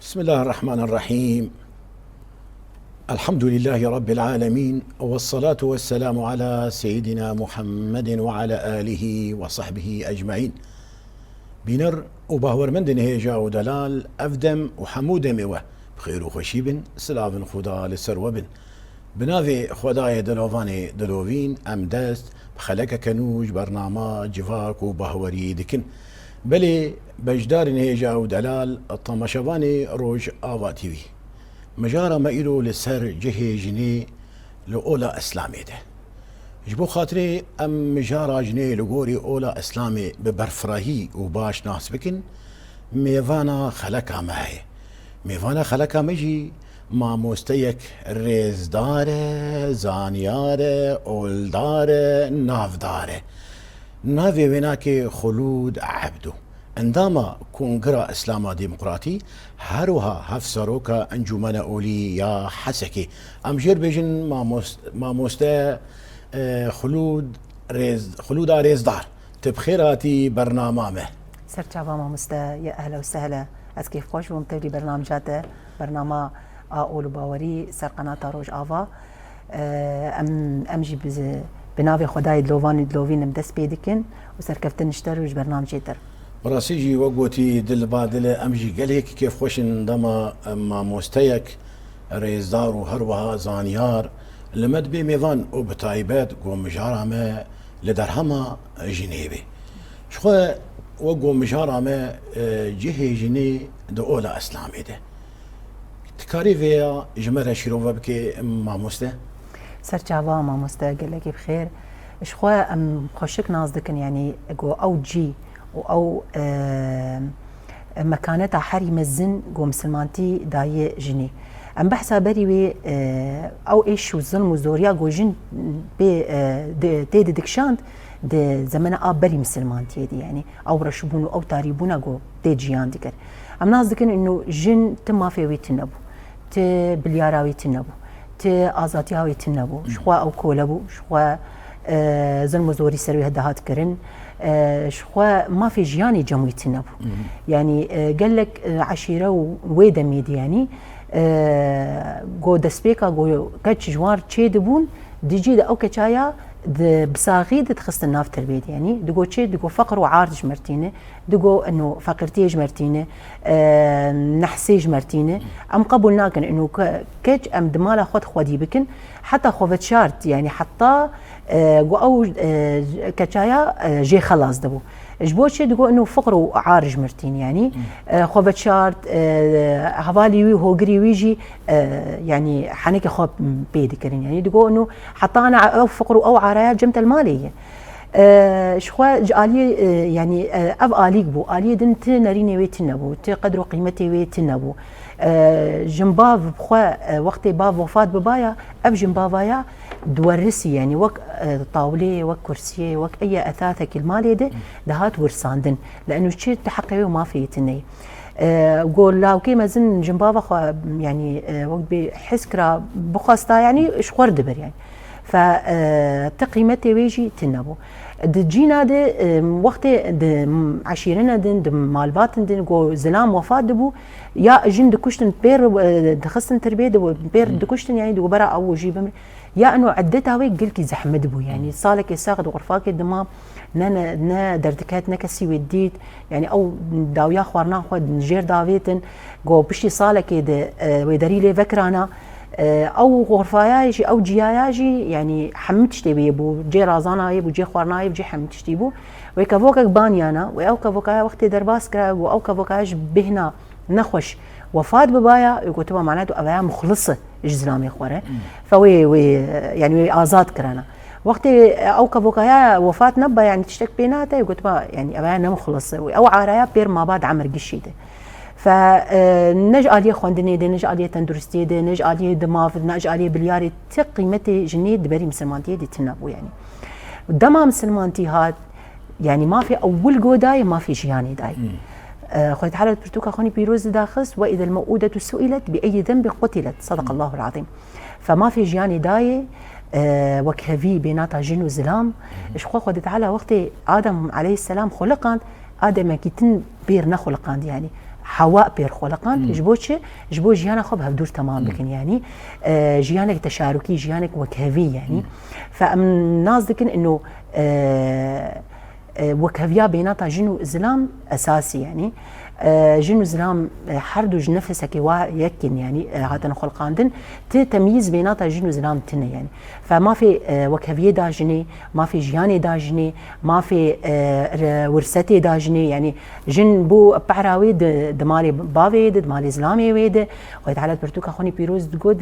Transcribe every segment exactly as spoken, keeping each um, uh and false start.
بسم الله الرحمن الرحيم. الحمد لله رب العالمين، والصلاة والسلام على سيدنا محمد وعلى آله وصحبه أجمعين. Bîner û bahwermendên hêja û delal, ev dem û hemû demê we bi xêr û xweşî bin, silavên Xuda li ser we bin. Bi navê Xwedayê Dilovanê Dilovîn em dest bi xelekeke nû ji bernama Civak û Bahwerî dikin. Belê beşdarên hêja û delal, temaşevanê Rojava T V. Mijara me îro li ser cihê jinê li ola Îslamê de. Ji bo xatirê em mijara jinê li gorî ola Îslamê bi berfirehî û baş nas bikin, mêvana xeleka me heye. Mêvana xeleka me jî mamosteyek rêzdar e, zanyar e, oldar e, navdar e. Navê wê nake Xulûd Ebdo. Endama Kongira Îslama Demokratî, her wiha hevseroka Encûmena Olî ya Hesekê. Em jê re bêjin mamos-, mamoste, e, Xulûd Rêz-, Xulûda Rêzdar. Tu bi xêr hatî bernama me. Ser çava mamoste, ya ehla û sehla. Ez kêfxweş bûm tevlî bernamca te, bernama A Ol û Bawerî ser qenata Rojava. Em, em jî bi, bi navê Xwedayê Dilovanî Dilovîn em dest pê dikin û serkeftin ji te re û ji bernamcê te re. Bi rastî jî wek gotî dil ba dil e, em jî gelek kêfxweş in dema, em, mamosteyek rêzdar û her wiha zanyar li me dibê mêvan û bi taybet ku mijara me li derhema jinê bê. Ji xwe wek ku mijara me, e, cihê jinê di ola Îslamê de. Dikarî vêya ji me re şîrove bike, mamoste? Ser çava, mamoste, gelekî bi xêr. Ji xwe em xweşik nas dikin, yanî ku ew cî û ew, e, mekaneta herî mezin ku misilmantî daye jinê. Em behsa berî wê, e, ew êş û zilm û zoriya ku jin pê, e, di, tê didikişand di zemena a berî misilmantiyê de, yanî ew reşbûn û ew tarîbûna ku tê ciyan dikir. Em nas dikin ino jin ti mafê wî tune bû, ti bilyara wî tune bû, ti azadiya wî tune bû. Ji xwe ew kole bû, ji xwe, e, zilm û zorî ser wî dihat kirin. E, ji xwe mafê jiyanê cem wî tune bû. Yanî, e, gelek, e, eşîre û wê demê de, yanî, e, ku destpêka ku keç ji wan çê dibûn, di cî de ew keçaya di bisaxî de dixistin nav tirbê de, yanî digo çi, digo feqir û ar ji me re tîne, digo ino feqîrtiyê ji me re tîne, e, nehsê ji me re tîne. Em qebûl nakin ino ke-, keç em di mala xwe de xwedî bikin, heta xwe veşart, yanî heta, e, ku ew, e, keçaya, e, jê xelas dibû. Ji bo çi digo ino fiqr û ar ji me re tîne, yanî, e, xwe veşart, e, hevalî wî, hogirî wî jî, e, yanî henekê xwe pê dikirin. Yanî digo ino heta ana ew fiqr û ew araya cem te li malê ye. E, ji xwe ji aliyê, e, yanî, e, ev alîk bû. Aliyê din ti nerînê wê tune bû, ti qedr û qîmetê wê tune bû. E, jinbav bi xwe, e, wextê bav wefat bibaya, ev jinbavaya diwerisî, yanî wek, e, tawleyê, wek kursiyê, wek eye ethasekî li malê de dihat wirsandin. Li eno çi ti heqê wê û mafê wî tune ye. E, ku lawkê mezin jinbava xwe, yanî, e, wek bê his kira, bixwesta, yanî ji xwe re dibir, yanî. Fe, e, ti qîmetê wê jî tune bû. Di cîna de, e, wextê di eşîrina din, di malbatin din, ku zilam wefat dibû, ya jin dikuştin pêr, e, dixistin tirbê, di pêr dikuştin, yanî di bera ew jî bimre. Ya ino iddeta wê gelkî zehmet bû, yanî salekê sax di xurfakê dima, ne, ne, ne derdiket, ne kesî wê dît, yanî ew dawiya xwarina xwe jêr davêtin, ku piştî salekê de, e, wê derî lê vekirana, e, ew xurfaya jî, ew ciyaya jî, yanî hemî tiştê wê bû, cê razana wê bû, cê xwarina wê bû, cê hemî tiştî bû. Wê kevokek baniyana, wê ew kevokaya wextê derbas kira, ku ew kevokaya ji bêhna nexweş wefat bibaya, ê gotiba, mana tu evaya muxlis e ji zilamê xwe re. Fe wê, wê, yanî wê azad kirana. Wextê ew kevokaya wefat nebiba, yanî tiştek pê nehate, ê gotiba, yanî evaya ne muxlis e. Wê ew araya pêr maba di emir gişî de. Fe, e, ne ji aliyê xwendinê de, ne ji aliyê tenduristiyê de, ne ji aliyê dimav, ne ji aliyê bilyarê ti qîmetê jinê di berî misilmantiyê de tune bû, yanî. Dema misilmantî hat, Yanî mafê ewil go dayê, mafê jiyanê dayê. Hmm. E, Xwedê Teala pirtûka xwe nî pîroz didaxist, "Ve idel mew'udetu su'ilet bi eyyi zenbin qutilet." Sadaqallahul azîm. Fe mafê jiyanê dayê, e, wek hevî bênata jin û zilam. Hmm. Ji xwe Xwedê Teala wextê Adem aleyhisselam xuliqand, Ademekî din pêr nexuliqand, yanî. hewa pêr xwe liqand. Ji bo çi? Ji bo jiyana xwe bi hevdûr temam bikin, yanî, e, jiyanek teşarukî, jiyanek wekhevî, yanî. Fe em nas dikin ino, e, e, wekheviya bênata jin û zilam esasî, yanî, e, jin û zilam, e, her du ji nefesekê wa yek in, yanî, e, hatin xulqandin, ti temyîz bênata jin û zilam tine, yanî. Fe mafê, e, wekheviyê da jinê, mafê jiyanê da jinê, mafê, e, re-, wirsetê da jinê, yanî jin bû pehra wê di, di malê bavê wê de, di malê zilamê wê de. Xwedê Teala di pirtûka xwe nî pîroz digot,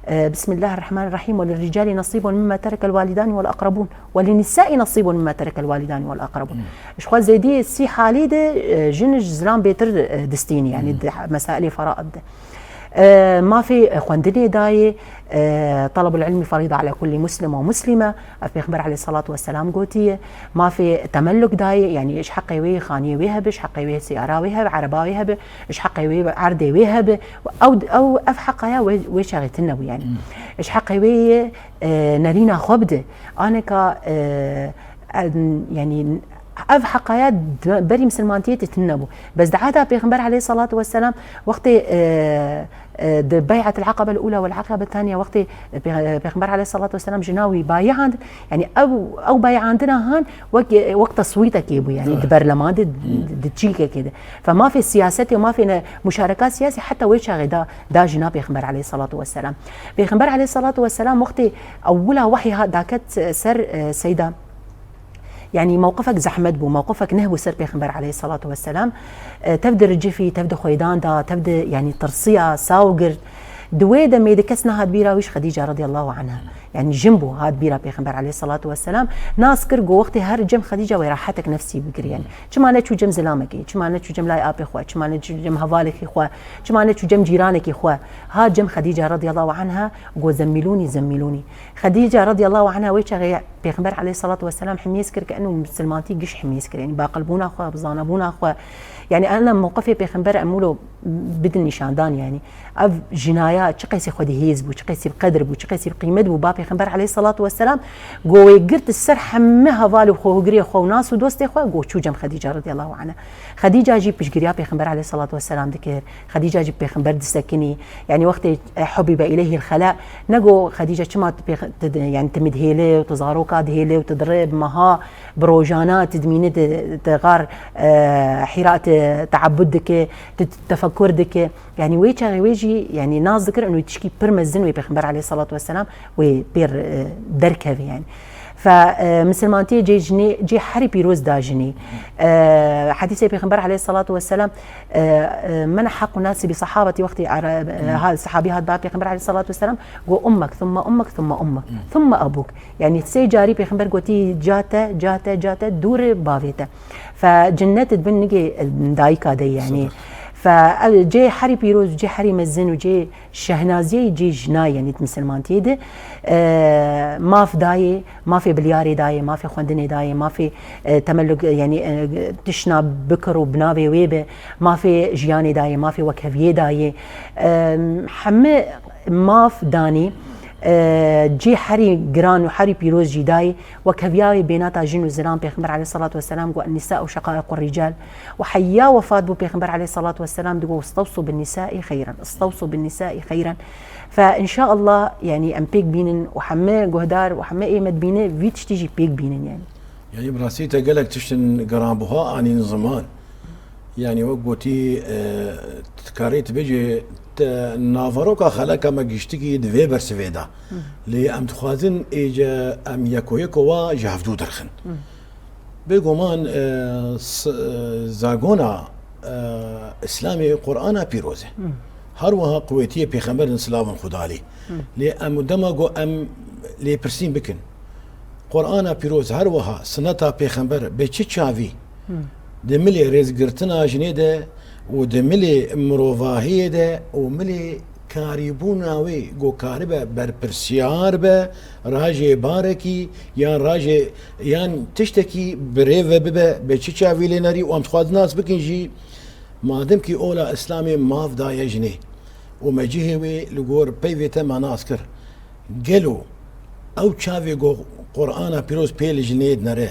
e, Bismillahirrahmanirrahîm, "Welirricalî nesîbun mimma terekel walîdani wel aqrebûn, welinnisâi nesîbun mimma terekel walîdani wel aqrebûn." Ji xwe zêdî sî halî de, e, jin ji zilam bêtir, e, distînî, yanî di mesailê feraid de. E, mafê, e, xwendinê dayê, e, "Talabul ilmi ferîda ala kulli muslim ve muslime", ev Pêxember aleyhissalatu vesselam gotiye. Mafê temelluk dayê, yanî ji heqê wê xaniyê wê hebe, ji heqê wê seyara wê hebe, ereba wê hebe, ji heqê wê erdê wê hebe. Ew, ew, ev heqa ya wê, wê çaxê tune bû, yanî. Ji heqê wê yê, e, nerîna xwe bide. Aneka, e, e, yanî, ev heqaya di berî misilmantiyê tê tune bû. Bes di ehda Pêxember aleyhissalatu vesselam, wextê, e, e, di bey'atil aqabel ula wel aqabet taniye, wextê Pê-, Pêxember aleyhissalatu vesselam jina wî bay'and, yanî ew, ew bay'andina han wek, wek teswîtekê bû, yanî di berleman de, di, di çîkekê de. Fe mafê siyasetê û mafê ne, muşareka siyasî heta wê çaxê da, da jina Pêxember aleyhissalatu vesselam. Pêxember aleyhissalatu vesselam wextê ewila wehî ha daket ser, e, Seyda, yanî mewqifek zehmet bû, mewqifek neh bû ser Pêxember aleyhissalatu vesselam. E, tev di ricifî, tev di xwêdan da, tev di, yanî tirsiya, saw girt. Di wê demê de kes nehat bîra wî ji Xedîca radiyallahu anha. Yanî jin bû, hat bîra Pêxember aleyhissalatu vesselam. Nas kir, got, wextê her cem Xedîca wê rahetek nefsî bigir, yanî. Çima neçû cem zilamekê, çima neçû cem lay apê xwe, çima neçû cem hevalekî xwe, çima neçû cem cîranekî xwe. Hat cem Xedîca radiyallahu anha, got, "Zemmilûnî, zemmilûnî." Xedîca radiyallahu anha wê çaxê Pêxember aleyhissalatu vesselam himyêz kir, ke eno misilmantî giş himyêz kir. Yanî baqilbûna xwe, bi zanabûna xwe. Yanî ena mewqifê Pêxember em wilo bidin nîşandan, yanî. Ev jinaya çi qeysî xwedî hêz bû, çi qeysî bi qedir bû, çi qeysî bi qîmet bû, ba Pêxember aleyhissalatu vesselam, go wê girt ser hemî heval û xwehogirê xwe û nas û dostê xwe, go çû cem Xedîca radiyallahu anha. Xedîca jî piştgiriya Pêxember aleyhissalatu vesselam dikir. Xedîca jî Pêxember disekinî. Yanî wextê, e, hubîbe ileyhil xela, nego Xedîca çima tu pêx-, tu di-, yanî tu min dihêle û tu zaroka dihêle û tu dire bi meha bi rojana tu dimîne di, di xar, e, Hîra tu teabbud dike, tu tefekkur dike. Yanî wê çaxê wê jî, yanî nas dikir, û tişkî pir mezin wê Pêxember aleyhissalatu vesselam wê pêr, e, derkeve, yanî. Fe, e, misilmantiyê cê jinê, cê herî pîroz da jinê. E, hedîsê Pêxember aleyhissalatu vesselam, e, e, "Men ehaqqu nasi bi sahabeti", wextî ara-, e, ha, sahabî hat ba Pêxember aleyhissalatu vesselam, got, "Ummek, thumma ummek, thumma ummek, thumma abuk." Yanî sê carî Pêxember gotî, "Ca te, ca te, ca te, dûr bavê te." Fe cinnet dibin nigê, e, dayika de, yanî. Fe ev cê herî pîroz, cê herî mezin û cê şehnaziyê cê jina, yanî di misilmantiyê de, e, maf dayê, mafê bilyarê dayê, mafê xwendinê dayê, mafê, e, temelluk, yanî, e, tişna bikir û bi navê wê be, mafê jiyanê dayê, mafê wekheviyê dayê. E, hemî maf danî, e, cê herî giran û herî pîroz jî dayê, wekheviya wê bênata jin û zilam, Pêxember aleyhissalatu vesselam got, "Nisa'u şaqaiqur rical." Û heya wefat bû Pêxember aleyhissalatu vesselam digot, "Istewsu bin nisai xeyran, istewsu bin nisai xeyran." Fe înşaallah, yanî em pêk bînin û hemî guhdar û hemî ê me dibîne vî tiştî jî pêk bînin, yanî. Yanî bi rastî te gelek tiştin giranbuha anîn ziman. Yanî wek gotî, e, tu dikarî tu bêjî, te naveroka xeleka me giştikî di vê bersivê de. Lê em dixwazin êce em yeko yeko wa ji hevdû derxin. Bêguman, e, s-, e, zagona, e, Îslamê Qur'ana pîroz e. Her wiha quwetiyê Pêxemberin silavên Xuda lê. Lê em û dema ku em lêpirsîn bikin, Qur'ana pîroz her wiha sineta Pêxember bi çi çavî di milê rêzgirtina jinê de û di milê mirovahiyê de û milê karîbûna wê ku karibe berpirsiyar be, rajê barekî yan rajê, yan tiştekî bi rê ve bibe, bi çi çavî lê nerî û em dixwazin nas bikin jî, madem kî ola Îslamê maf daye jinê û me cihê wê li gor peyvê te me nas kir, gelo ew çavê ku Qur'ana pîroz pê li jinê dinere,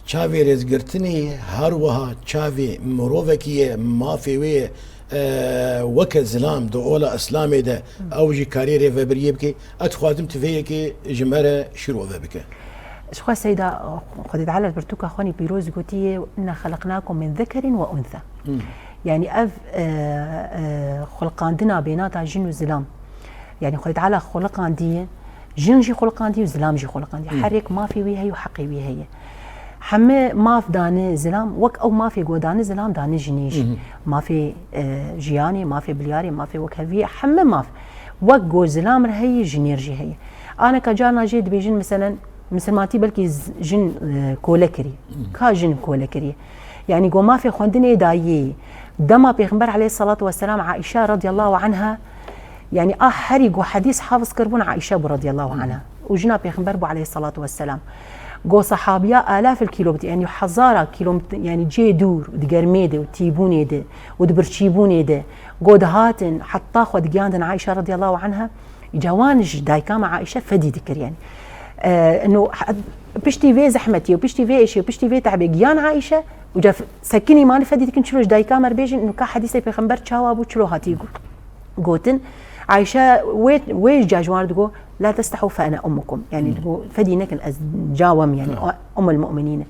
çavê rêzgirtinê ye, her wiha çavê mirovekî ye, mafê wê ye, e, weke zilam di ola Îslamê de ew jî karê rêvebiriyê bike, ez dixwazim tu vê yekê ji me re şîrove bike. Ji xwe Seyda, Xwedê Teala li pirtûka xwe nî pîroz gotiye, "Inna xelaqnakum min zekerin ve unsa." Hmm. Yani ev, e, e, xulqandina bênata jin û zilam. Yani Xwedê Teala xulqandiye, jin jî xulqandiye û zilam jî xulqandiye. Hmm. Her yek mafê wî heye û heqê wî heye. Heme maf dane zilam, wek ew mafê ku dane zilam dane jinê jî. Hı hı. Mafê, e, jiyanê, mafê bilyarê, mafê wekheviyê, heme maf. Wek ku zilam re heye, jinê re jî heye. Aneka carna jê dibêjin, meselen, misilmantî belkî z-, jin, e, kole kirî. Hı. Ka jin kole kirî. Yani ku mafê xwendinê dayî. Dema Pêxember aleyhissalatu vesselam Aîşe radiyallahu anha, yani a herî ku hedîs hafiz kiribûn Aîşe bû radiyallahu anha. Û jina Pêxember bû aleyhissalatu vesselam. Go sahabiya alaf el kilometre, yani hezara kilometre, yani cê dûr, di germê de û tîbûnê de û di birçîbûnê de, go dihatin, heta xwe digiyandin Aîşe radiyallahu anha, îca wan ji dayika me Aîşe fedî dikir, yani. E, ino, ha-, piştî vê zehmetî û piştî vê êşê û piştî vê te'bê giyan Aîşe, û ca f-, sekinî mani fedî dikin, çilo ji dayika me re bêjin, ino ka hedîsê Pêxember çawa bû, çilo hatî gu-, gotin. Ayşe wê, wê ji ca ji wan re digo, "La testehu fe ene ummukum." Yani, hmm, digo, "Fedî nekin, ez ca we me, yani, ha, o-, Ummul Mu'minîn e."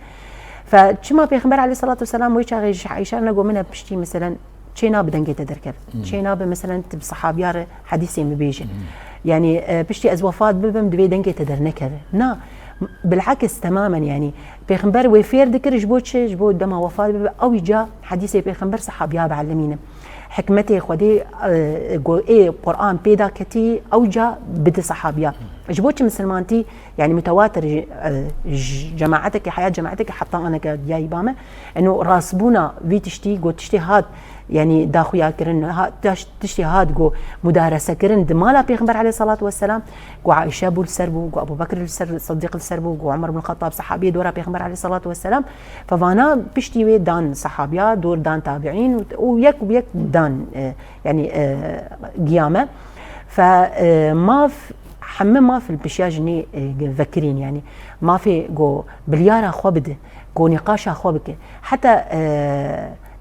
Fe çima Pêxember aleyhissalatu vesselam wê çaxê ji Ayşe re nego, "Min e piştî, meselen, çê nabe dengê te derkeve. Hmm. Çê nabe, meselen, tu bi sahabiya re hedîsê min bêje. Hmm. Yani, e, piştî ez wefat bibim, divê dengê te dernekeve." Na, bilakis temamen, yani, Pêxember wê fêr dikir, ji bo çi? Ji bo dema wefat bibe, ew îca hedîsê Pêxember sahabiya biellimîne. Hikmetê Xwedê, e, go ê Quran pê da ketî, ew ca bide sahabiya. Ji bo çi misilmantî, yani mutewatir, e, j-, cemaetekê, heyat cemaetekê heta aneke diyayî bame. Eno rastbûna vî tiştî, go tiştê hat, yani daxuya kirin, ha, taş-, tiştê hat, go mudarese kirin di mala Pêxember aleyhissalatu vesselam, go Aîşe bû li ser bû, go Ebû Bekir li ser, Sidîq li ser bû, go Umer bin Xettab, sahabiyê dora Pêxember aleyhissalatu vesselam. Fe vana piştî wê dan sahabiya, dor dan tabiîn û, û yek bi yek dan, e, yani, e, giya me. Fe, e, maf, heme maf li pişiya jinê, e, vekirîn, yani. Mafê go bilyara xwe bide, go nîqaşa xwe bike. Heta, e,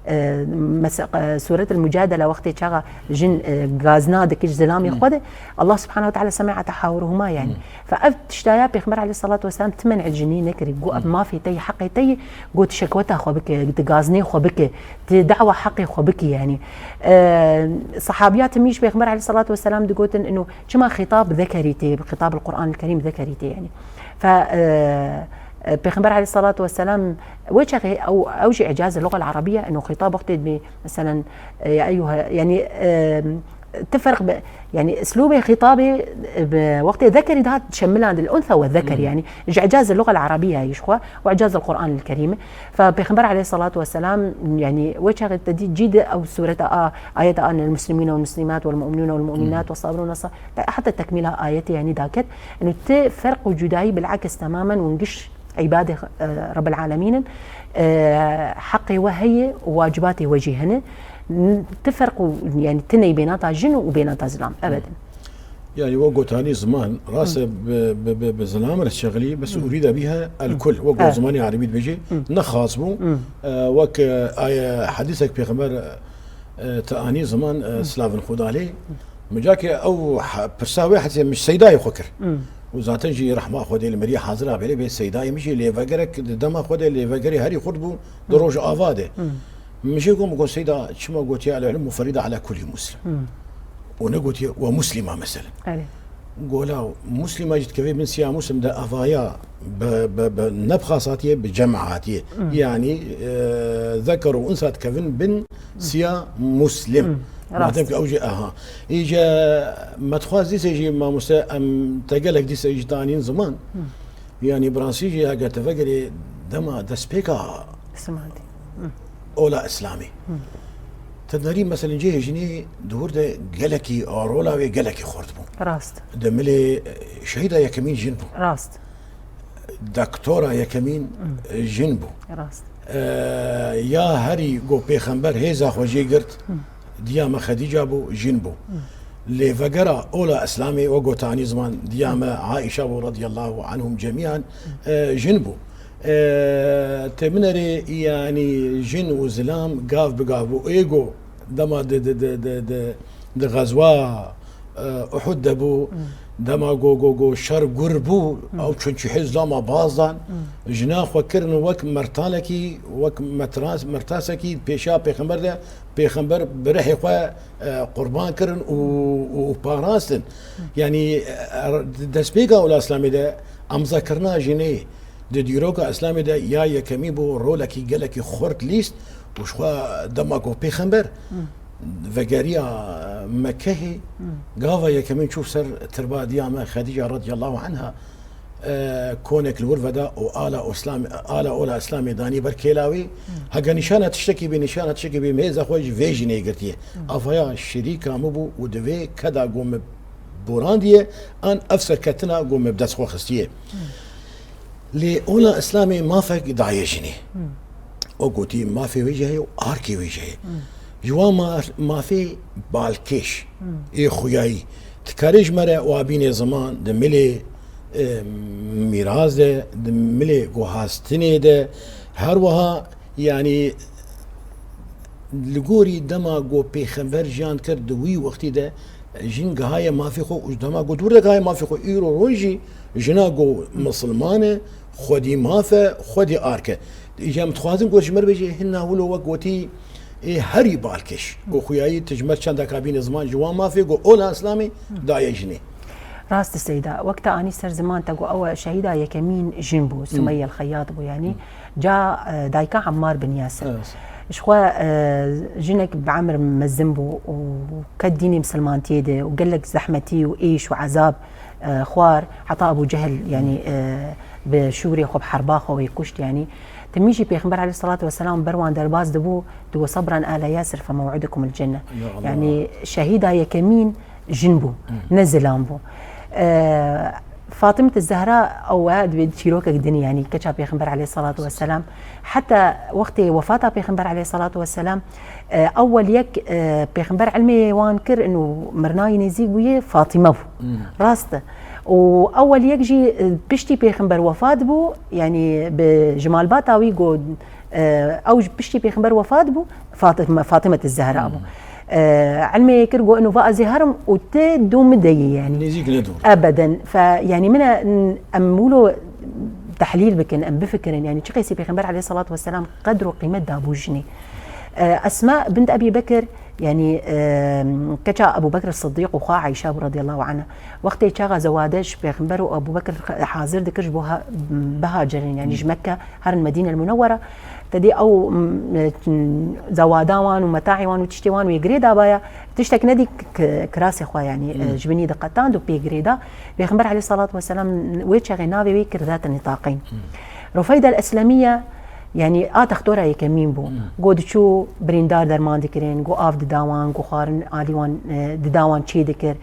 e, mes-, e, Sûretil Mucadele wextê çaxa jin, e, gazna dike ji zilamê, hmm, xwe de, Allah Subhanahu ve Teala semi'a tehavuruhuma, yani. Hmm. Fe ev tiştaya Pêxember aleyhissalatu vesselam ti men'ê jinî nekirî. Got, "Ev, hmm, mafê te yê, heqê te yê." Got, "Şekweta xwe bike, tu gaznê xwe bike, tu da'wa heqê xwe bike, yani." E, sahabiya timî ji Pêxember aleyhissalatu vesselam digotin, ino, çima xîtab zekerî tê, xîtab el Quran el Kerîm zekerî tê, yani. Fe, e, e, Pêxember aleyhissalatu vesselam wê çaxê ew, ew jî îcaz el luga el arabiye, ino xîtab wextê dibê, meselen, e, ya eyyuha, yani, e, ti ferq be, yani, uslûbê xîtabê, e, bi wextê zekerî dihat şemiland el unsa ve zeker, hmm, yani, ji îcaz el luga el arabiye yî ji xwe û îcaz el Quran el Kerîm. Fe Pêxember aleyhissalatu vesselam, yani, wê çaxê te dî cî de ew sûreta a, ayeta a, el muslimîne ve muslimat ve mu'minûne ve mu'minat ve sabirûne sa-, heta tekmîla ayetê, yani, daket. Ino ti ferq û cudayî bilakis temamen û giş îbadê, e, Rabbil Alemîn in. E, heqê we heye û wacibatê we jî hene. N-, ti ferq û, yani, ti ney bênata jin û bênata zilam. Ebedin. Yani, we gotanî ziman, rast e, bi, bi, bi, bi zilam re şexilî, bes, hmm, urîde biha el kul. We got, evet, zimanê erebî dibêje, hmm, ne xas bû. Hmm. E, wek, e, aye hedîsek Pêxember, e, te anî ziman, e, hmm, silavin Xuda lê. Min cakê ew ha-, pirsa wê hesê min ji Seydayê xwe kir. Hmm. Û zaten jî rehma Xwedê li meriyê hazira bêrê bê Seydayê min jî lêvegerek di dema xwe de lêvegerê herî xurt bû di, hmm, Rojava de. Hmm. Min jê got, min got, "Seyda, çima gotiye el ilmu ferîda ala kulli muslim?" Hmm. Û ne gotiye, "Ve muslima meselen." Erê. Gola muslima jî dikeve bin siya muslim de evaya bi, bi, bi nebxas hatiye, bi cem hatiye. Hmm. Yani, e, zeker û unsa dikevin bin siya muslim. Hmm. Rast. Madem ki ew jî, aha. Îce me dixwaz dîsê jî mamoste em te gelek dîse jî tanîn ziman. Hmm. Yani Fransî jî eger te vegerê dema destpêka Siman dî. Hmm. ola Îslamê. Hmm. Te nerî meselen cihê jinî di wir de gelekî rola wê gelekî xurt bû. Rast. Di milê, e, şehîda yekemîn jin bû. Rast. Doktora yekemîn, hmm, e, jin bû. Rast. E, ya herî got pêxember hêza xwe jê girt, hmm, diya me Xedîca bû, jin bû. Hmm. Lêvegera ola Îslamê we gotanî ziman diya me Aîşa bû radiyallahu anhum cemîan, e, jin bû. E, te binerê, yanî jin û zilam gav bi gav bû. Ê go Dema di, di, di, di, di, di xezwa, e, Uhud de bû, dema go, go, go şer gur bû, ew çunçî hêz lama baz dan, jina xwe kirin wek mertanekî, wek metras-, mertasekî pêşiya pêxember de, pêxember bi rihê xwe, e, qurban kirin û, û, û parastin. Yanî, e, destpêka ola Îslamê de emzakirina jinê di dîroka Îslamê de ya yekemîn bû, rolekî gelekî xurt lîst û ji xwe dema ku pêxember vegeriya Mekkehê, gava yekemîn çû ser tirba diya me Xedîca radiyallahu anha, e, konek li wir veda û ala Îslam-, ala ola Îslamê danî ber kêla wî. Heke nîşana tiştekî bê, nîşana tiştekî bê, mêza xwe ji vê jinê girtiye. Avaya şirîka min bû û di vê keda ku min borandiye, an ev serketina ku min bi dest xwe xistiye. Lê ola Îslamê mafek daye jinê. O gotî mafê wê jî heye û arkê wê jî heye. Ji wan ma-, mafê balkêş ê xuyayî. Dikarî ji me re wa bîne ziman di milê, e, mîraz de, di milê guhastinê de, her wiha, yanî, li gorî dema ku pêxember jiyan kir di wî wextî de, jin gihaye mafê xwe û dema ku dûr de gihaye mafê xwe, îro roj jî jina ku misilman e, xwedî maf e, xwedî ark e. Îca em dixwazin ku ji me re bêje, hinna wilo wek gotî, ê herî balkêş. Ku xuyayî tu ji me çendeka bîne ziman ji wan mafê ku ola Îslamê daye jinê. Rast e Seyda, wek te anî ser ziman te got ew şehîda yekemîn jin bû, Sumeyye el Xeyyat bû, yanî ca, e, dayika Ammar bin Yasir. Evet. Ji xwe, e, jinek bi emir mezin bû û ket dînê misilmantiyê de û gelek zehmetî û êş û ezab, e, xwar. Heta Ebû Cehil, yanî, e, bi şûrê xwe, bi herba xwe wê kuşt, yanî. Timî jî Pêxember aleyhisselatu vesselam ber wan derbas dibû, digot, "Sabran ale Yasir fe mew'idukumul cenne." Ya Allah. Yanî şehîda yekemîn jin bû, ne zilam bû. E, Fatimete Zehra ew e, divê çîrokek din, yanî keça Pêxember aleyhisselatu vesselam. Heta wextê wefata Pêxember aleyhisselatu vesselam, e, ewwel yek, e, Pêxember ilmê wan kir, inu mirina wî nêzîk bûye Fatime bû. Rast e. Û ewwel yek jî, e, piştî Pêxember wefat bû, yanî bi ji malbata wî got, e, ew ji piştî Pêxember wefat bû, Fatim-, Fatime Zehra bû. E, ilmê kir got, "Inu va ez ê herim û tu dû min de yî," yanî. Nêzîk ne dûr. Ebeden. Fe, yanî min e, n-, em wilo tehlîl bikin, em bifikirin, yanî çi qasî Pêxember aleyhisselatu vesselam qedr û qîmet dabû jinê. E, Esma bint Ebî Bekir, yanî, e, keça Ebû Bekir Siddîq û xwe Ayşe bû radiyallahu anha. Wextê çaxa zewade ji Pêxember û Ebû Bekir hazir dikir ji bo ha-, bihacirin, yanî ji Mekke herin Medîne el Munewwera. Te dî ew, m, e, zewada wan û metaê wan û tiştê wan wê girê dabaya. Tiştek nedî k-, kirasê xwe, yanî, e, ji binî diqetand û pê girê da. Pêxember aleyhisselatu vesselam wê çaxê navê wê kir Zate Nitaqeyn. Rufeyda el Eslemiye, yanî a textora yekemîn bû. Go diçû birîndar derman dikirin, go av dida wan, go xwarin alî wan, e, dida wan çê dikir.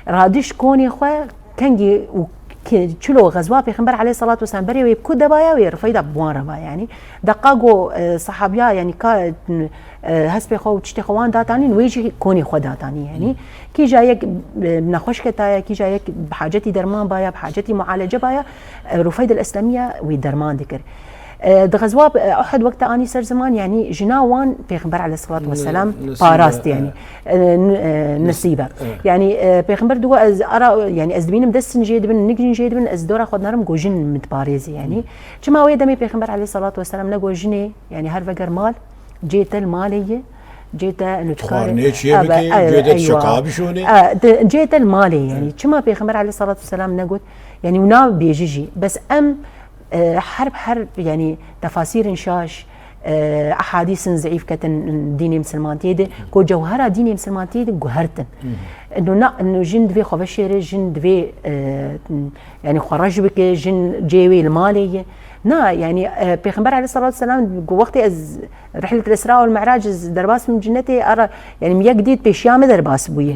Radiş konê xwe kengî û ki-, çilo xezwa Pêxember aleyhisselatu vesselam berê wê ku debaya wê Rufeyda bi wan re ba, yanî. Deqa go, e, sahabiya, yanî ka, e, hespê xwe û tiştê xwe wan datanîn, wê jî konê xwe datanî, yanî. Kîja yek, e, nexweş ketaye, kîja yek bi hacetî derman baya, bi hacetî mualece baya, e, Rufeyda el Eslemiye wî derman dikir. E, di xezwa, e, Uhud wek te anî ser ziman, yanî jina wan Pêxember aleyhisselatu vesselam parast, yanî. E, n-, e, Nesîbe. Yanî, e, Pêxember digo ez ara, yanî ez dibînim dest jê dibin, nik jî jê dibin, ez dora xwe dinerim go jin min diparêzî, yanî. Çima wê demê Pêxember aleyhisselatu vesselam nego jinê, yanî her veger mal, cê te li malê ye, cê te, inu, tu karê, çikarê çi bikî, cê te eywa, çiqa bişonê. E, de, cê te li malê, yanî. Çima Pêxember aleyhisselatu vesselam negot, yanî, û nabêjî jî, bes em, e, her, her, yanî, tefasîrin şaş, e, ehadîsin zeîf ketin dînê misilmantiyê de, ku cewhera dînê misilmantiyê de guhertin. Inu na, inu jin divê xwe veşêre, jin divê, e, yanî xwe reş bike, jin cê wê li malê ye. Na, yanî, e, Pêxember aleyhisselatu vesselam got, wextê ez Rihlet el-Îsra wal-Mi'rac, ez derbas bim cinnetê, ara, yanî, min yek dît pêşiya min derbas bûye.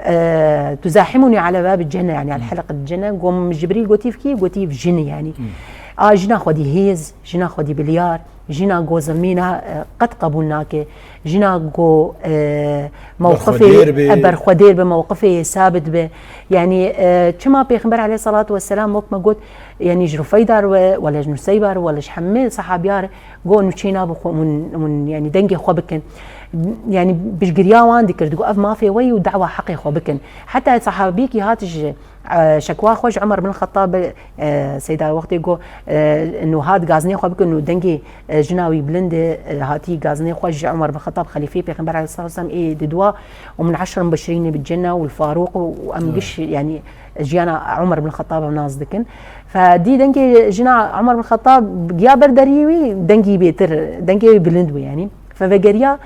E, "Tuzahimunî ala babil cenne, yanî, ala heleqil cenne." Got, "Min Cibrîl gotî kî?" Gotî, "Jinî, yanî." A jina xwedî hêz, jina xwedî bilyar, jina go zilmî na, e, qet qebûl nake, jina go, e, mewqifê, e, berxwedêr be, mewqifê sabit be. Yanî, e, çima Pêxember aleyhisselatu vesselam wek me got, yanî ji Rufeyda re, wele ji Nuseyba re, wele ji hemî sahabiya re, Go nûçê nabe xwe hûn, hûn, yanî dengê xwe bikin. Yani piştgiriya wan dikir, digot ev mafê we yî û dawa heqê xwe bikin. Heta sahabiyekî hat ji, e, şekwa xwe ji Umar bin Xettab, e, Seyda wextê got, e, nû hat gazinê xwe bikin û dengê, e, jina wî bilind e, e, hatî gazinê xwe ji Umar bin Xettab xelîfeyê Pêxember aleyhissalatu vesselam ê didwa û min eşre mubeşirîne bil cenne û Farûq û em giş, yani jiyana Umar bin Xettab em nas dikin. Fe dî dengê jina Umar bin Xettab giya ber deriyê wî, dengî bêtir, dengê wî bilind bû yani. Fe vegeriya,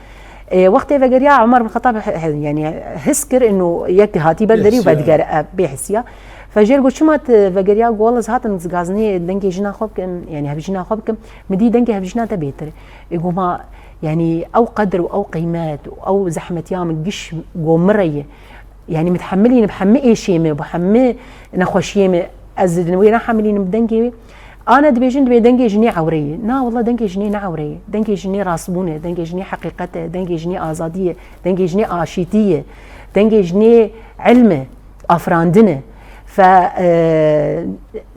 e, wextê vegeriya Umar bin Xettab he-, he-, yani his kir inu yek hatî ber derî û vedigere, e, bê hisiya. Fe jêr got, çima tu vegeriya? Got, wela ez hatim gazinê dengê jina xwe bikim, yani hevjîna xwe bikim. Min dî dengê hevjîna te bêtir. E, got, ma, yani ew qedir û ew qîmet û ew zehmetiya min giş got min re ye. Yani min dihemilînim hemî êşê min, bi hemî nexweşiyê min, ez wê nehemilînim bi dengê wê. Ana dibêjin, dibê dengê jinê ewre ye. Na, wela dengê jinê ne ewre ye. Dengê jinê rastbûn e, dengê jinê heqîqet e, dengê jinê azadî ye, dengê jinê aşîtî ye, dengê jinê ilm e, afirandin e. Fe, e,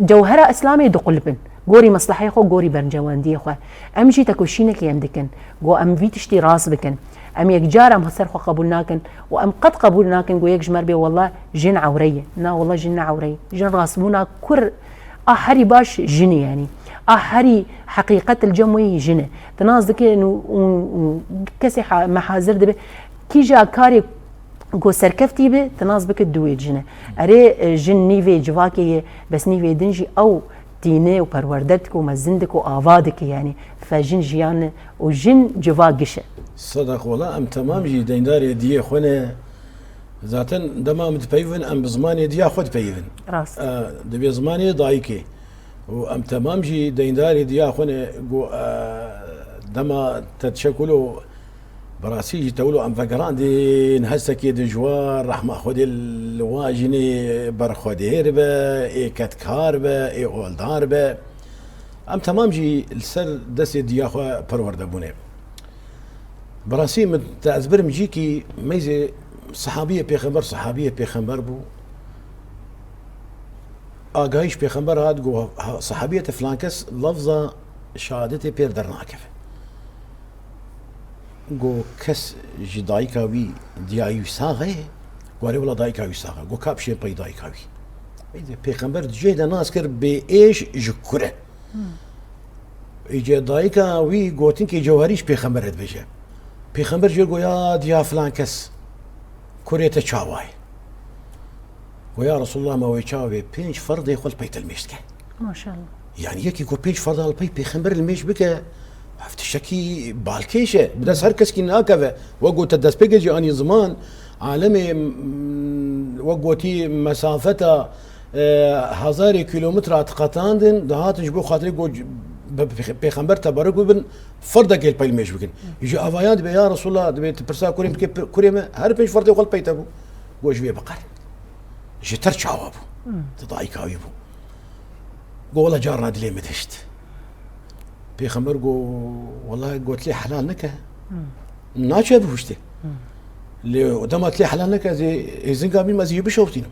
cewhera Îslamê diqulibin. Gorî mesleheyê xwe, gorî berncewendiyê xwe. Em jî tekoşînekê em dikin. Got em vî tiştî rast bikin. Em yekcar em ser xwe qebûl nakin û em qet qebûl nakin ku yek ji me re bê wela jin ewre ye. Na wela jin ne ewre ye. Jin rastbûna kur a herî baş jin e yani. A herî heqîqet li cem wê jin e. Ti nas dikin û, û, û kesê ha-, me hazir dibe. Kîja karê ku serkeftî be, ti nas bike du wê jin e. Erê, e, jin nîvê civakê ye, bes nîvê din jî ew tîne û perwerde dike û mezin dike û ava dike yani. Fe jin jiyan e û jin civa giş e. Sedeq, wela em temam jî deyndarê diyê xwe ne. Zaten dema em dipeyivin, em bi zimanê diya xwe dipeyivin. Rast. E, dibê zimanê dayikê. Û em temam jî deyndarê diya xwe ne. Got, e, dema te dişe kulo, bi rastî jî te wilo em vegerandin, hestekê dijwar, rehma Xwedê li wan jinê berxwedêr be, ê kedkar be, ê oldar be. Em temam jî li ser destê diya xwe perwerde bûne. Bi rastî min te ez birim cîkî meyzê sehabiyê pêxember, sehabiyê pêxember bû. Agahî ji pêxember hat, got, ha, sehabiyê te filan kes lafza şehadetê pêr dernakeve. Got kes ji dayika wî, diya wî sax e? Got erê wela dayika wî sax e. Got ka bişên pey dayika wî. Pêxember di cihê de nas kir bê êş ji kur e. Îce dayika wî gotinkê cewherî ji pêxember re dibêje. Pêxember jê got ya diya filan kes, kurê te çawa ye? Got ya Resulullah, me wê çawa bê pênc ferdê xwe li pey te li mêj dike. Maşallah. Yani yekî ku pênc ferda li pey pêxember li mêj bike, ev tiştekî balkêş e. Bi dest her keskî nakeve. Wek got te destpêkê jî anî ziman, alemê, m, wek gotî mesafeta, e, hezarê kîlometra diqetandin, dihatin ji bo xatirê got, bi pêx-, pêxember teberuk bibin, ferdekê li pey li mêj bikin. Ji avayan dibe, ya Resulullah, dibe tu pirsa kurê min dike, kurê me her pênc ferdê xwe li pey te bû. Got ji vê biqer. Ji te re çawa bû? Ti dayika wî bû. Got, wela carna dilê min dişt. Pêxember got, wela got lê helal neke. Naçe bihuştê. Lê dema lê helal neke, ez ê êzinga bînim, ez ê bişewtînim.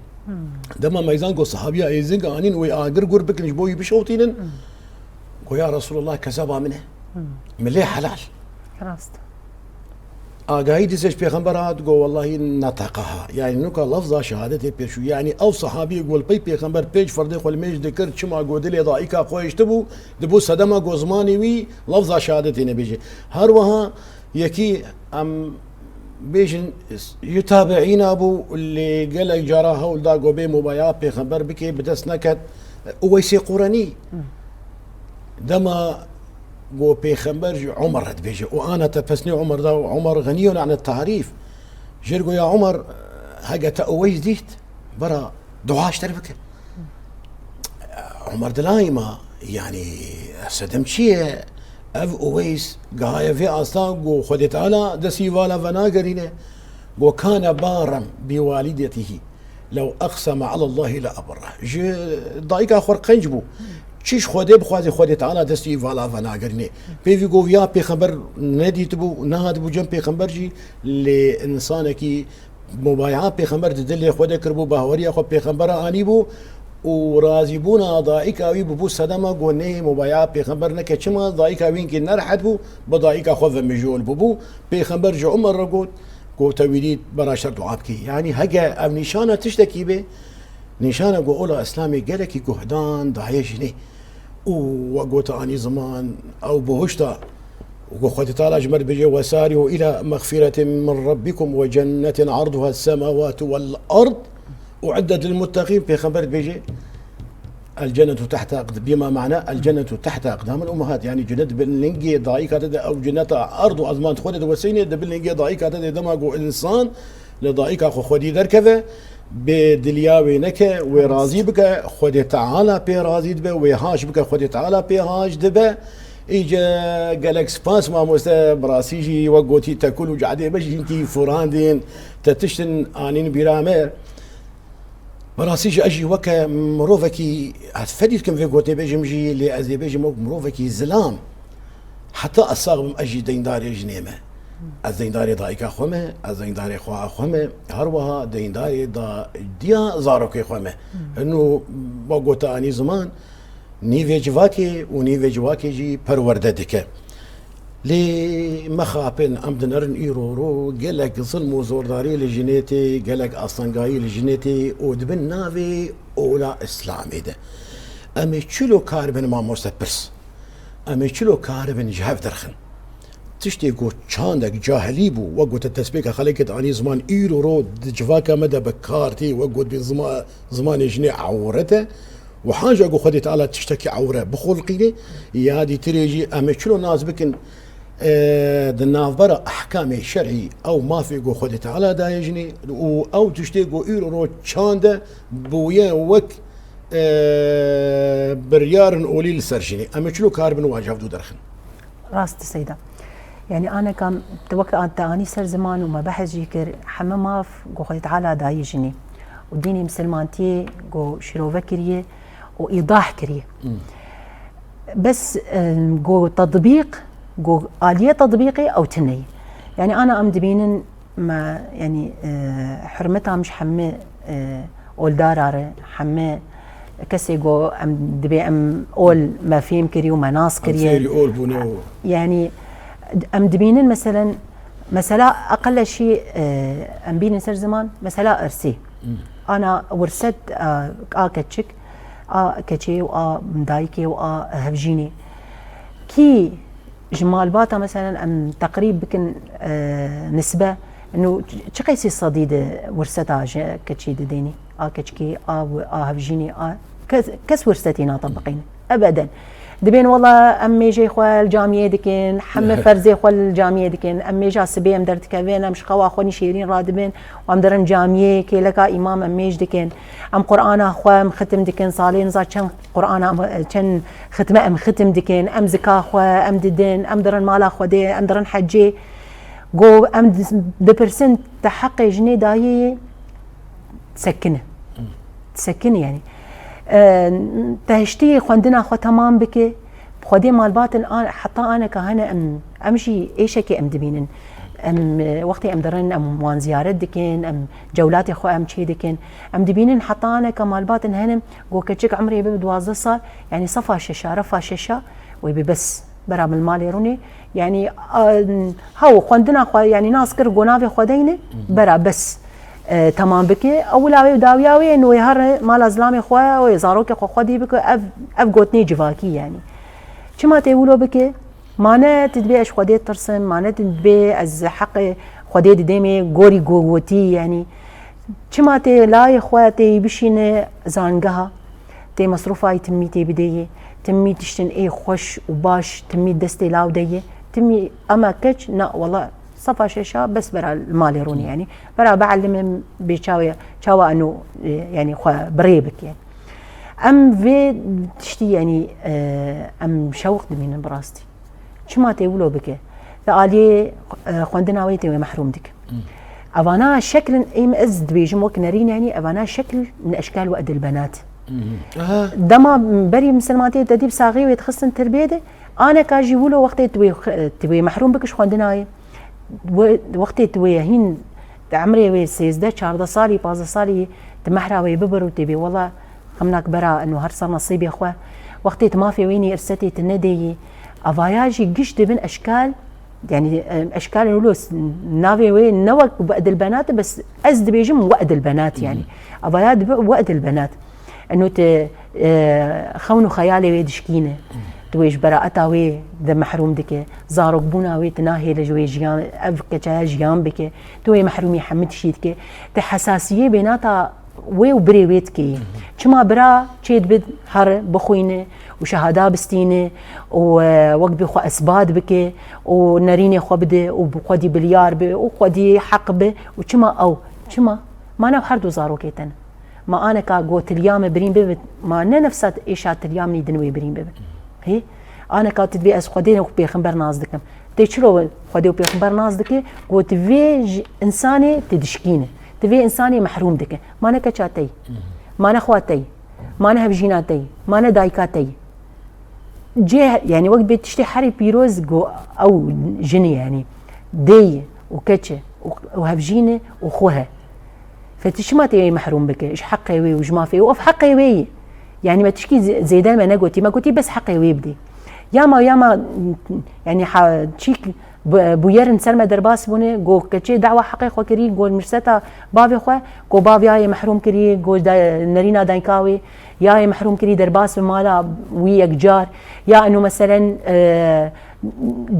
Dema meyzan got, sahabiya êzinga anîn, wê agir gur bikin, ji bo wî bişewtînin. Got, ya Resulullah, kezeba min e. Min lê helal. Rast. Agahî dîse ji pêxember hat, got, wellahî netaqaha. Yani nuka lafza şehadetê pêşû. Yani ew sahabiyê got, li pey pêxember pênc ferdê xwe li mêj dikir, çima got dilê dayika xwe hiştibû, dibû sedema got zimanê wî lafza şehadetê nebêje. Her wiha yekî em bêjin, ji tabiîna bû, lê gelek cara hewl da ku bê mubaya pêxember bike, bi dest neket. Uweysê Qurenî. Dema ku pêxember ji Umer re dibêje, û ana te pesnê Umer da, û Umer xeniyun an tarîf. Jê re got ya Umer, hege te Uweys dît, bera dua ji te re bike. Umer dilayî ma, yanî sedem çi ye? Ev Uweys gihaye vê asta ku Xwedê Teala destî vala venagerîne. Ku kane barren bi walidetihî lew eqseme alallahî le aberreh. Ji dayika xwe re qenc bû. Çi ji Xwedê bixwazê, Xwedê Teala destî vala venagerîne. Pêvî ku ya pêxember nedîtibû, nehatibû cem pêxember jî, lê însanekî mubaye'a pêxember di dilê xwe de kiribû, bahweriya xwe pêxembera anîbû û razîbûna dayika wî bûbû sedema ku nê mubaye'a pêxember neke. Çima? Dayika wî hinkî nerehet bû, bi dayika xwe ve mijûl bûbû. Pêxember ji Umer re got, ku te wî dît bera şer dua bikî. Yanî heke ev nîşana tiştekî bê, nîşana ku ola Îslamê gelekî guhdan daye jinê. Û we got anî ziman, ew bihuşta. Ku Xwedê Teala ji me dibêje, "Wesari'u ila mexfiretin min Rabbikum ve cennetin arduha semawatu vel ard uiddet lil muttaqin." Pêxember dibêje, "El cennetu tehta aqd-, bima ma'na, el cennetu tehta aqdamil ummahat." Yanî cennet di bin lingê dayika te de, ew cenneta erd û ezman xwe de diwesîne, di bin lingê dayika te de dema ku insan li dayika xwe xwedî derkeve, bê diliya wê neke, wê razî bike, Xwedê Teala pê razî dibe, wê haş bike, Xwedê Teala pê haş dibe. Îce gelek spas mamoste, bi rastî jî wek gotî te kul û cadê me jî hinkî furandin, te tiştin anîn bîra me. Bi rastî jî ez jî weke mirovekî, ez fedî dikim vê gotê bêjim jî, lê ez ê bêjim wek mirovekî zilam. Heta ez sax bim, ez jî deyndarê jinê me. Ez deyndarê dayika xwe me, ez deyndarê xweha xwe me, her wiha deyndarê da diya zarokê xwe me. Hino, we gote anî ziman, nîvê civakê û nîvê civakê jî perwerde dike. Lê mexapin, em dinerin îro ro, gelek zilm û zordarî li jinê tê, gelek astengayî li jinê tê û dibin navê ola Îslamê de. Em ê çilo karibin mamoste pirs? Em ê çilo karibin ji hev derxin? Tiştê ku çandek cahilî bû, wek gote destpêka xelekê de anî ziman, îro ro di civaka me de bi kar tê, wek gotbî zima-, zimanê jinê ewret e. Û hanja ku Xwedê Teala tiştekî ewre bixulqînê, ya dîtirê jî em ê çilo nas bikin, e, di navbera ehkamê şer'î ew mafê ku Xwedê Teala daye jinê û ew tiştê ku îro ro çand e bûye wek, e, biryarên olî li ser jinê. Em ê çilo karibin wan ji hevdû derxin? Rast e Seyda. Yanî aneka tu wek an-, te anî ser ziman û me behs jî kir, heme maf ku Xwedê Teala dayî jinê û dînê misilmantiyê ku şîrove kiriye û îdah kiriye. Hmm. Bes, e, ku tetbîq, ku aliyê tetbîqê ew tune ye. Yanî ana em dibînin me, yanî, e, hurmeta em ji heme, e, oldara re, heme kesê ku em dibê em ol me fêm kirî û me nas Em kiriye. Fêrî ol bûne û Yanî em dibînin meselen, mesela aqil şî, e, em bînin ser ziman, mesela irsî. Hmm. Ana wirset, e, a keçik, a keçê û a dayikê û a hevjînê. Kî ji malbata, meselen, em teqrîb bikin, e, nisbe, ino çi qeysî sedî di wirseta ji keçî didênî? A keçikê, a wi-, a hevjînê, a kes, kes wirsetî natebiqîne. Ebeden. Dibên wela em mêjê xwe li camiyê dikin, heme ferzê xwe li camiyê dikin, em mêja sibê em derdikevin, em ji xewa xwe nîşêrîn radibin û em dirin camiyê, kêleka îmam em mêj dikin. Em Qur'ana xwe em xitim dikin, salê niza çend Qur'ana em, çend xitme em xitim dikin, em zika xwe em didin, em dirin mala Xwedê, em dirin hecê. Go em di-, dipirsin, te heqê jinê dayê yê, sekine. Sekine yani. E, te hiştî xwendina xwe temam bike, Xwedê malbatin a-, heta aneka hene em, em jî êşekê em dibînin. Em, e, wextê em dirin, em wan ziyaret dikin, em cewlatê xwe em çê dikin. Em dibînin heta aneka malbatin hene, go keçik emrê bibe duwazdeh sal, yanî sefa şeşa, refa şeşa, wê bi bes bera min malê rûnê. Yanî, a, haw, xwendina xwe, yanî nas kir, go navê xwe deyne, bera bes, e, temam bike. Ewila wê dawiya wê, no wê her mala zilamê xwe, wê zarokê xwe xwedî bike, ev, ev gotinê civakî yanî. Çima tê wilo bike? Mane tu dibê ez ji Xwedê tirsim, mane tu dibê ez heqê Xwedê didêmê gorî go-, gotî, yanî çima tê layê xwe tê bişîne zangeha, tê mesrûfa yî timî tê bidê yê, timî tiştin ê xweş û baş, timî destê law de yê, timî ema keç, na, wela sefa şeşa bes bera li malê rûnê, yanî bera bielime bê çawê, çawa eno, e, yanî xwe bi rê bike. Em vê tiştî, yanî, e, em şewq dimînin bi rastî. Çima tê wilo bike? Te aliyê, e, xwendina wê tê wê mehrûm dike. Hmm. Evana şeklin, êm ez dibêjim wek nerîn, yanî evana şekl min eşkal we edil benat. Mhm. Aha. Dema berî misilmantiyê te dî bi saxî wê dixistin tirbiyê de, aneka jî wilo wextê tu wê, tu wê mehrûm bike ji xwendina wê. We-, wextê tu wê hîn di emrê wê sêzdeh, çardeh salî, pazdeh salî tu mehra wê bibir û tê bê, wela Xemnak bera eno her ser nesîbê xwe. Wextê tu mafê wênî irsetê tu nedêyî. Avaya jî giş dibin eşkal, yani, e, eşkal wilo s-, navê wê ne wek we'dil benat, bes ez dibêjim we'dil benat, yani. Avaya dibe we'dil benat. Eno tu, e, xewn û xeyalê wê dişkîne. Tu wê ji beraeta wê de mehrûm dike. Zarokbûna wê tu nahêle ji wê jiyan, ev keçeya jiyan bike. Tu wê mehrûmî hemî tiştî dike. Tu hesasiyê bênata wê û birê wê dikeyî. Çima bira çê dibe here bixwîne û şehada bistîne û, e, wek bî xwe esbat bike û nerînê xwe bide û bi xwedî bilyar be û xwedî heq be û çima ew? Çima? Ma ne her du zarokê te ne? Ma aneka got tilya me birîn bibe, ma ne nefsa êşa tilya min din wê birîn bibe? Hê? Aneka tu dibê ez Xwedê û pêxember nas dikim. Tê çilo Xwedê û pêxember nas dike, got vê ji insanê tu dişkîne. Tu vê insanê mehrûm dike. Ma ne keça te yî. Ma ne xwa te yî. Ma ne hevjîna te yî. Ma ne dayika te yî. Cê, yani wek bê tiştê herî pîroz go ew jinî yani. Dê ye û keç e û, û hevjîn e û xwe he. Fe tu çima tê wê mehrûm bike? Ji heqê wê û ji mafê wê. Ev heqê wê ye. Yani me tişkî zê-, zêde me negotî. Me gotî bes heqê wê bidê. Ya ma, ya ma, yani ha, çîk bu-, bûyerin ser me derbas bûne, go keçê dawa heqê xwe kirî, go mirseta bavê xwe, go bav ya yê mehrûm kirî, go da-, nerîna dayka wê, ya yê mehrûm kirî derbas bi mala wî yekcar. Ya eno meselen, e,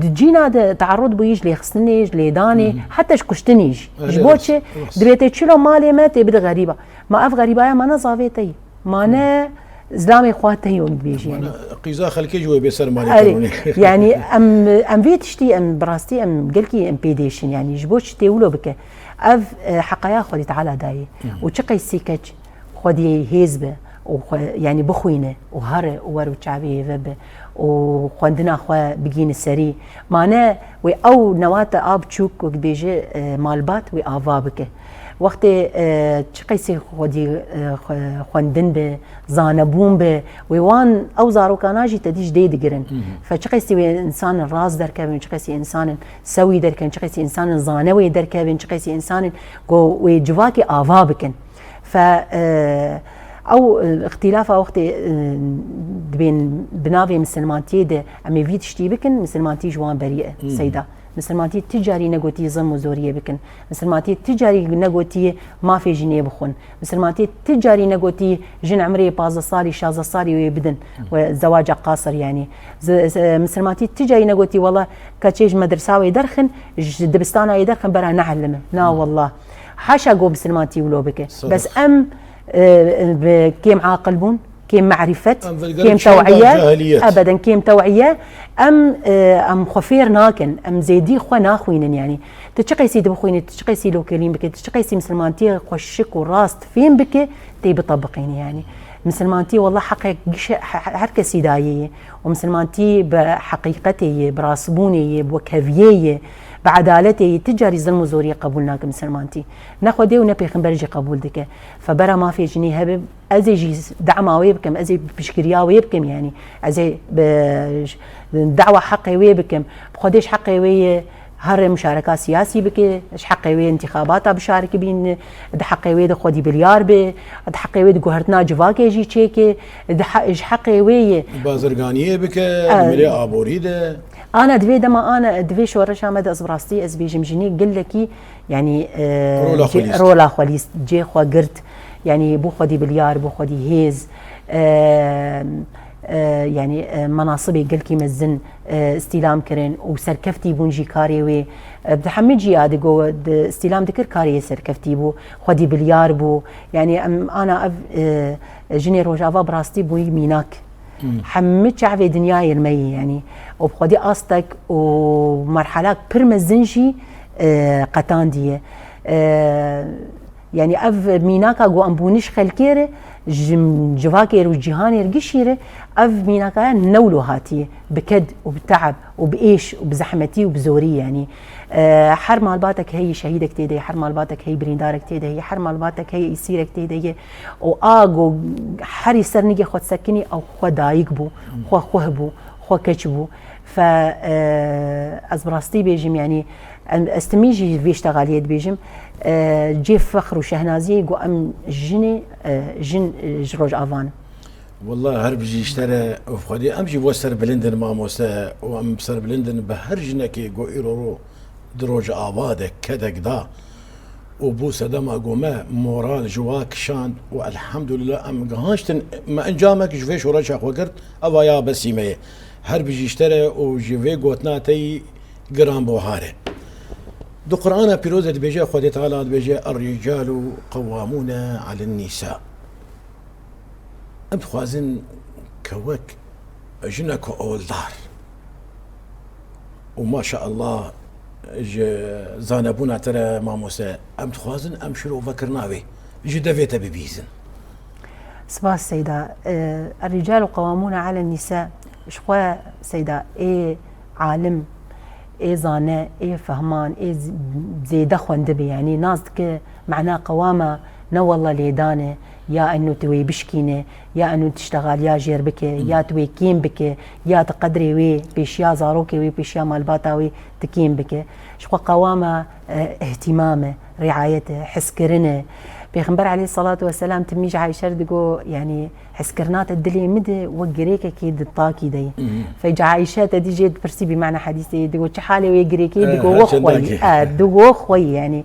di cîna de tearud bûyî ji lêxistinê, ji lêdanê, heta ji kuştinî jî. Ji bo çi? Dibê tê çilo malê me tê bide xerîba. Ma ev xerîbaya ma ne zavê te yî. Ma ne zilamê xwe te yî wek dibêjî yani. Qîza xelkê ji wê bê ser malê Erê, tenonê. Yani em, em vê tiştî, em bi rastî em gelkî em pê dêşin yani. Ji bo çi tê wilo bike? Ev, e, heqaya Xwedî Teala dayê. Û çi qeysî keç Xwediyê hêz be û xwe, yani bixwîne û here û wer û çavê hêve be û xwendina xwe bigîne serî. Ma ne wê ew newate a biçûk wek dibêje, e, malbat wê ava bike. Wextê, e, çi qeysî xwedî, e, xwe-, xwendin be, zanebûn be, wê wan ew zarokana jî tedî ji dê digirin. Fe çi qeysî wê insanin rast derkevin, çi qeysî insanin sewî derkevin, çi qeysî insanin zanewê derkevin, çi qeysî insanin ku wê civakê ava bikin. Fe, e, ew, e, îxtîlafa wextê, e, dibên bi navê misilmantiyê de em ê vî tiştî bikin, misilmantî ji wan berî e, Seyda. Misilmantî ti carî negotî zilm û zoriyê bikin. Misilmantî ti carî negotî mafê jinê bixwin. Misilmantî ti carî negotî jin emrê pazdeh salî, şazdeh salî wê bidin. We zewaca qasir yani. Z-, z-, misilmantî ti carî negotî wela keçê ji medresa wê derxin, ji dibistana wê derxin bera neelime. Na wela. Haşa go misilmantî wilo bike. Bes em, e, bi kêm aqil bûn. Kêm merîfet, kêm tew'iye, ebeden kêm tew'iye, em, e, em xwe fêr nakin, em zêdî xwe naxwînin yani. Tu çi qeysî dibixwînî, tu çi qeysî lokelîn bike, tu çi qeysî misilmantiyê xwe şik û rast fêm bike, tê bitebiqînî yani. Misilmantî wela heqek gişe he-, he-, her kesî dayê ye. Û misilmantî bi heqîqetê ye, bi rastbûnê ye, bi wekheviyê ye, bi edaletê ye. Ti carî zilm û zoriyê qebûl nake misilmantî. Ne Xwedê û ne pêxember jî qebûl dike. Fe bera mafê jinê hebe, Ez ê jî dema wê bikim, ez ê piştgiriya wê bikim, yanî ez ê bi, dawa heqê wê bikim. Bi Xwedê ji heqê wê yê here muşareka siyasî bike, ji heqê wê întîxabata bişarikibîn, di heqê wê de xwedî bilyar be, di heqê wê de guhertina civakê jî çêke, di he-, ji heqê wê yê. Bazirganiyê bike, di milê aborî de. Ana di vê dema, ana di vê şoreşa me de ez bi rastî ez bêjim jinê gelekî, yanî, e, rola xwe lîst, cê xwe girt. Yanî bû xwedî bilyar, bû xwedî hêz, e, e, yanî, e, menasibê gelkî mezin, e, îstîlam kirin û serkeftî bûn jî karê wê. E, di hemî cîya de go di îstîlam dikir karê yê serkeftî bû, xwedî bilyar bû. Yanî em ana ev, e, jinê Rojava bi rastî bûyî mînak. Hemî çavê dinyayê li me yê, yanî. Û bi xwedî astek û merhelak pir mezin jî, e, qetandiye. E, Yanî ev mînaka ku em bûne ji xelkê re, ji civakê re û cîhanê re gişî re, ev mînakaya ne wilo hatiye, bi ked û bi teeb û bi êş û bi zehmetî û bi zorî, yanî, e, her malbatek heye şehîdek tê de ye, her malbatek heye birîndarek tê de ye, her malbatek heye îsîrek tê de ye. Û a ku herî ser nigê xwe disekinî, ew xwe dayik bû, xwe xuh bû, xwe keç bû. Fe, e, ez bi rastî bêjim, yanî, em, ez timî jî vê ştegaliyê dibêjim, E, cê fexr û şehnaziyê ku em jinê, e, jin, e, ji Rojava ne. Wallah her bijî ji te re û Xwedê em jî bo serbilind in mamoste û em serbilind in bi her jinekê ku îro ro di Rojava de kedek da û bû sedema ku me moral ji wa kişand û elhamdulillah em gihaştin me encamek ji vê şoreşa xwe girt, eva ya besî me ye. Her bijî ji te re û ji vê gotina te yî giranbuhar e. Di Qur'ana Pîroz de dibêje Xwedê Teala dibêje, "Er-ricalu qewwamûne alen nîsa." Em dixwazin ke wek jineke oldar û maşallah ji zanebûna te re mamoste, em dixwazin em şirovekirina wê ji devê te bibîzin. Spas Seyda. E, Er-ricalu qewwamûne alen nîsa, ji xwe Seyda ê alim, ê zane, ê fehman, ê z-, zêde xwendibe, yanî nas dike mena qewama ne wella lêdan e, ya eno tu wê bişkîne, ya eno tu tiştexaliya jêr bike, ya tu wê kêm bike, ya tu qedrê wê pêşiya zarokê wê, pêşiya malbata wê tu kêm bike. Ji xwe qewama, e, îhtîmam e, riayet e, hizkirin e. Pêxember aleyhisselatu vesselam timî ji Ayşe re digo, yanî hizkirina te dilê min de wek girêkekê di takî de ye. Feyca Ayşe te dî jê dipirsî bi mana hedîsê, digo çi halê wê girêkê, digo wek xwe yî. E, digo xwe yî, yanî.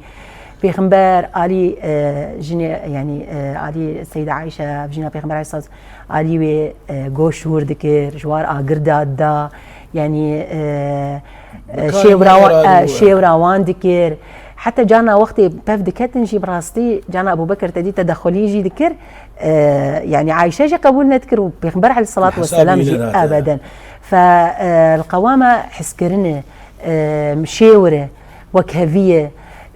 Pêxember alî, e, jinê, yanî, e, alî Seyda Ayşe, jina Pêxember aleyhisselam alî wê, e, goşt hûr dikir, ji war agir da da, yanî, e, e, şêwra wan, e, şêwra wan dikir. Heta carna wextê pev diketin jî bi rastî, carna Ebû Bekir te dî tedexulî jî dikir. E, yanî Ayşe jî qebûl nedikir û Pêxember aleyhisselatu vesselam jî ebeden. Fe, e, li qewama hizkirinê, e, şêwre, wekheviyê,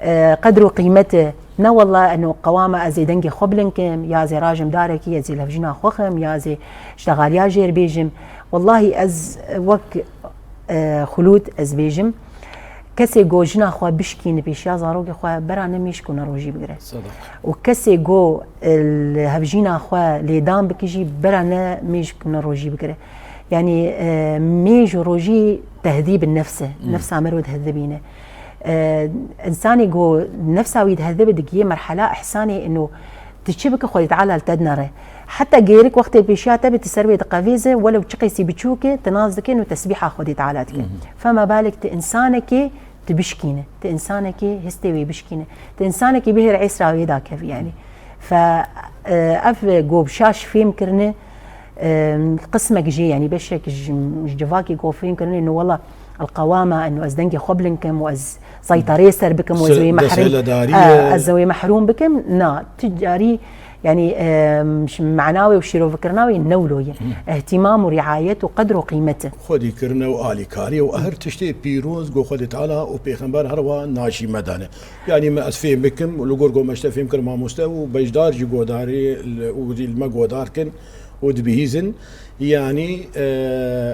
e, qedr û qîmete, ne wella eno qewama ez ê dengê xwe bilind kim, ya ez ê rajim darekî, ez ê levjina xwe xim, ya ez ê ji texaliya jêr bêjim. Wellahî ez wek, e, Xulûd ez bêjim, kesê go jina xwe bişkîne pêşiya zarokê xwe, bera ne mêşk û ne rojî bigire. Û kesê go, e, li hevjîna xwe lêdan bike jî, bera ne mêşk û ne rojî bigire. Yanî, e, mêj û rojî tehdîb nefs e. Nefsa me ro dihedibîne. E, insanê ku nefsa wî dihedibe digihê merhela ihsanê ino tu çi bike Xwedê Teala li te dinere. Heta gêrik wextê pêşiya te be tu ser wê diqevêze, welew çi qeysî biçûk e, tu nas dike û tesbîha Xwedê Teala dike. Fema balek tu insanekê tu bişkîne. Tu insanekê histê wê bişkîne. Tu insanekê bihêr êsra wê dakevî yanî. Fe, e, ev go bi şaş fêm kirine, e, qismek jê, yanî beşek ji, ji civakê go fêm kirine, no wela el qewama, eno ez dengê xwe bilind kim û ez seytereyê ser bikim û ez wê mehrûm, e, ez wê mehrûm bikim. Na, tu carî, yanî, e, mana wê û şîrovikirina wê ne wilo ye. Îhtîmam û riayet û qedr û qîmet e. Xwedî kirine û alîkarî û her tiştê pîroz go Xwedê Teala û Pêxember her wa naşî me dane. Yanî me ez fêm bikim, li gor go me ji te fêm kir mamoste û beşdar jî godarî li, û li me godar kin û dibihîzin. Yanî, e,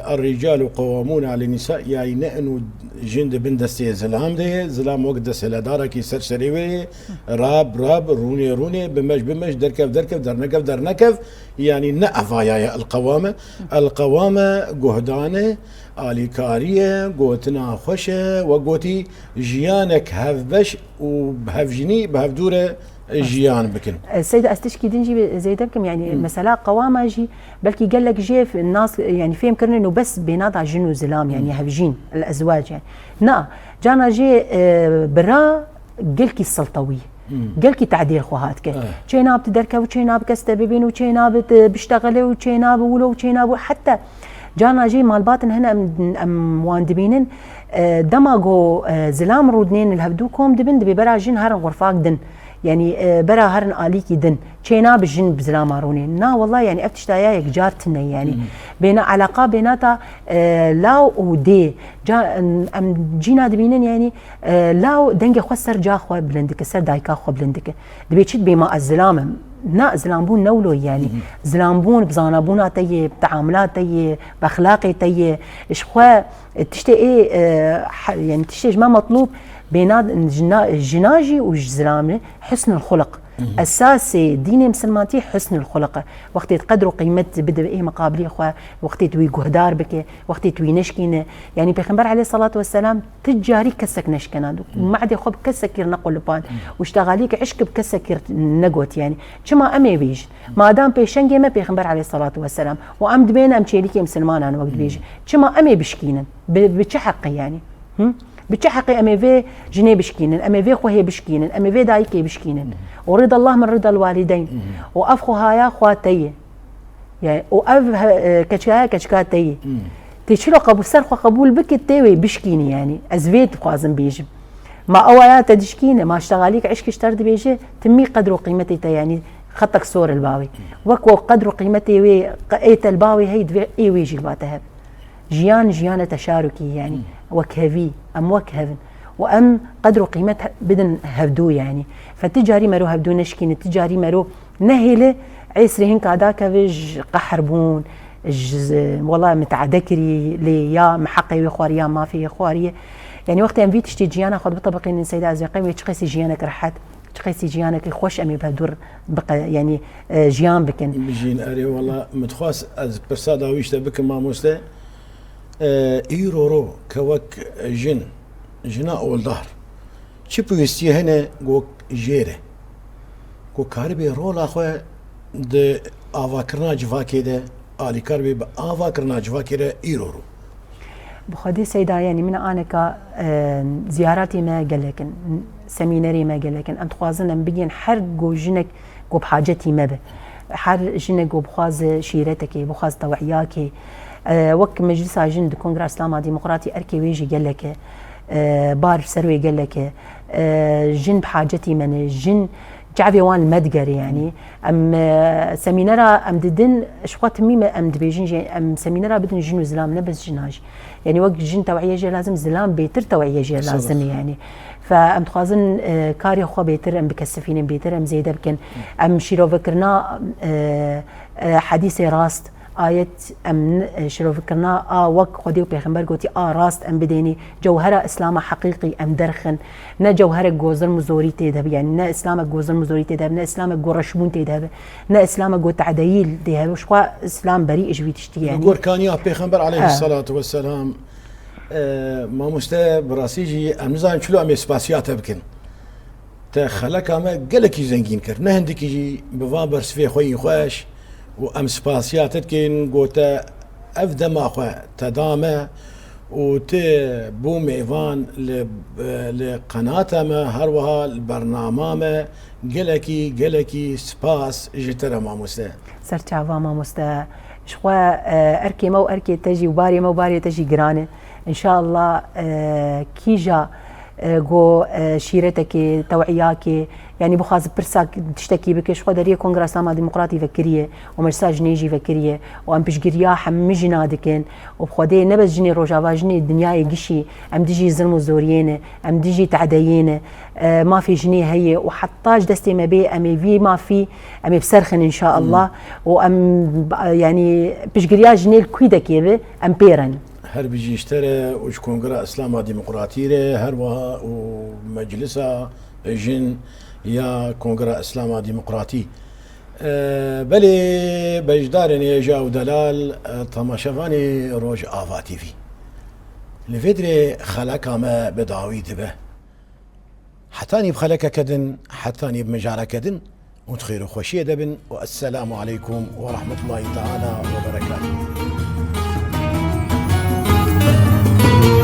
Er-ricalu qewwamûne alen nîsa, yanî ne eno jin di bin destê zilam de ye, zilam wek desthiledarekî ser serê wê ye, rab, rab, rûnê, rûnê, bimeş, bimeş, derkev, derkev, dernekev, dernekev, yanî ne evaya ye el qewame. El qewame guhdane, alîkarî ye, gotina xweş e, we gotî jiyanek hevbeş û bi hevjinî, bi hevdû re jiyan bikin. E, Seyda, ez tişkî din jî zêde bikim, yanî mesela qewama jî belkî gelek jê f-, nas, yanî fêm kirine no bes bênata jin û zilam, yanî hevjîn, el ezwac, yanî. Na, cana jê, e, bira gelkî siltewî, gelkî tedîl xwe hat ke. Çê nab tu derkev û çê nab kes te bibîn û çê nab tu biştexile û çê nab wilo û çê nab heta cana jê malbatin hene em, em wan dibînin, e, dema go, e, zilam rûdinên li hevdû kom dibin, dibê bera jin herin xurfak din. Yanî, e, bera herin alîkî din. Çênabe jin bi zilama rûnê. Na, wela, yanî, ev tişta ya yekcar tune, yanî. Bêna, eleqa bênata, e, law û dê. Ca, em, em cîna dibînin, yanî, e, law dengê xwe ser ca xwe bilind dike, ser dayika xwe bilind dike. Dibê çi dibê ma ez zilam im? Na, zilambûn ne wilo, yanî. Zilambûn bi zanabûna te yê, bi teamula te yê, bi exlaqê te yê. Ji xwe, e, tiştê ê, e, he-, yanî, tiştê ji me metlûb bêna jina, jina jî û ji zilamê husnul xulq. Esasê dînê misilmantî husnul xulq e. Wextê tu qedr û qîmet bide ê miqabilê xwe, wextê tu wî guhdar bike, wextê tu wî neşkîne. Yanî Pêxember aleyhissalatu vesselam ti carî kesek neşkena. Me'dê xwe bi kesekî nequlipand. Û ştexalîk eşk bi kesekî negot yanî. Çima em ê bêjin? Madam pêşengê me Pêxember aleyhissalatu vesselam. Û em dibêne em çêlîkê misilmanan wek dibêjin. Çima em ê bişkînin? Bi, bi çi heqê yanî? Hı? Bi çi heqê em ê vê jinê bişkînin, em ê vê xwehê bişkînin, em ê vê dayikê bişkînin? Û rida Allah min rida l-walideyn. Û ev xwehaya xwe te ye. Yani, û ev he-, e, keçikaya keçika te ye. Tê çilo qebûl, ser xwe qebûl bike, tê wê bişkînî yani. Ez vê dixwazim bêjim. Ma ewaya te dişkîne, ma ştexalîk eşkî ji te re dibêje, timî qedr û qîmetê te yani xetek sor li bawê. Wek ku qedr û qîmetê wê qe-, ê te li bawê hey divê ê wê jî li ba te heb. Jiyan, jiyana teşarukî, yanî wekhevî, em wek hev in. Û em qedr û qîmet he-, bidin hevdû, yanî. Fe ti carî mero hevdû neşkîne, ti carî mero nehêle, êsrê hinka dakeve ji qehr bûn, ji, wela min teade kirî, lê ya min heqê wê xwariye, ya mafê wê xwariye. Yanî wextê em vî tiştî ciyana xwe bitebiqînin, Seyda, ez ê qey wê çi qasî jiyanek rehet, çi qasî jiyanekî xweş em ê bi hevdû re biqe-, yanî, e, jiyan bikin. Bijîn, erê, wela min dixwest ez pirsa dawî ji te bikim, mamoste. E, îro ro ke wek jin, jina oldar, çi pêwîstiyê hene ku jêr e? Ku karibê rola xwe di avakirina civakê de, alîkar bê bi avakirina civakê de îro ro. Bi xwedê Seyda, yanî min aneka, e, ziyaratê me gelek in, semînerê me gelek in. Em dixwazin em bigên her go jinek go bi hacetî me be. Her jinek go bixwaze şîretekê, bixwaze tewiyakê. E, wek Meclisa Jin di Kongra Îslama Demokratî erkê wê jî gelek e. E, bar ser wê gelek e. E, jin bi hacetî me ne. Jin çavê wan li me digere, yanî. Em, e, semînera em didin, ji xwe timî me em dibêjin jî, em semînera bidin jin û zilam, ne bes jina jî. Yanî wek jin tewiye jê lazim, zilam bêtir tewiye jê lazim e, yanî. Fe em dixwazin, e, karê xwe bêtir em bikesifînin, bêtir em zêde bikin. Em şîrovekirina, e, e, hedîsê rast, ayet em n-, e, şîrovekirina a wek Xwedê û Pêxember gotî a rast em bidênî. Cewhera Îslama heqîqî em derxin. Ne cewherek go zilm û zorî tê de be, yanî ne Îslamek go zilm û zorî tê de be, ne Îslamek go reşbûn tê de be, ne Îslamek go tadeyîl tê hebe. Ji xwe Îslam berî ji vî tiştî, yanî. Li gor kaniya Pêxember aleyhissalatu vesselam, e, mamoste, bi rastî jî em nizanin çilo em ê spasiya te bikin. Te xeleka me gelekî zengîn kir. Ne hindikî jî bi van bersivê xwe yî xweş û em spasiya te dikin, gote ev dema xwe te da me û tu bû mêvan li, li qenata me, her wiha li bernama me. Gelekî, gelekî spas ji te re, mamoste. Serçava, mamoste. Ji xwe, e, erkê me û erkê te jî û barê me û barê te jî giran e. Înşallah, e, kîja, e, go, e, şîretekê, tewiyakê, yanî bixwaze pirsa tiştekî bike, ji xwe deriyê Kongra Îslama Demokratî vekiriye û Meclisa Jinê jî vekiriye û em piştgiriya hemî jina dikin û bi Xwedê ne bes jinê Rojava, jinê dinyayê gişî, em dijî zilm û zoriyê ne, em dijî tadeyê ne, e, mafê jinê heye û heta ji destê me bê em ê vî mafî, em ê bi ser xin înşallah û em, yanî piştgiriya jinê li kûdekê be, em pê re ne. Her bijî ji te re û ji Kongra Îslama Demokratî re, her wiha û Meclisa Jin ya Kongra Îslama Demokratî. E, belê beşdarên hêja û delal, e, temaşevanê Rojava T V. Li vê dirê xeleka me bi dawî dibe. Hetanî bi xelekeke din, hetanî bi mijareke din, hûn di xêr û xweşiyê de bin û esselamu aleykum we rahmetullahî teala we berekatuh.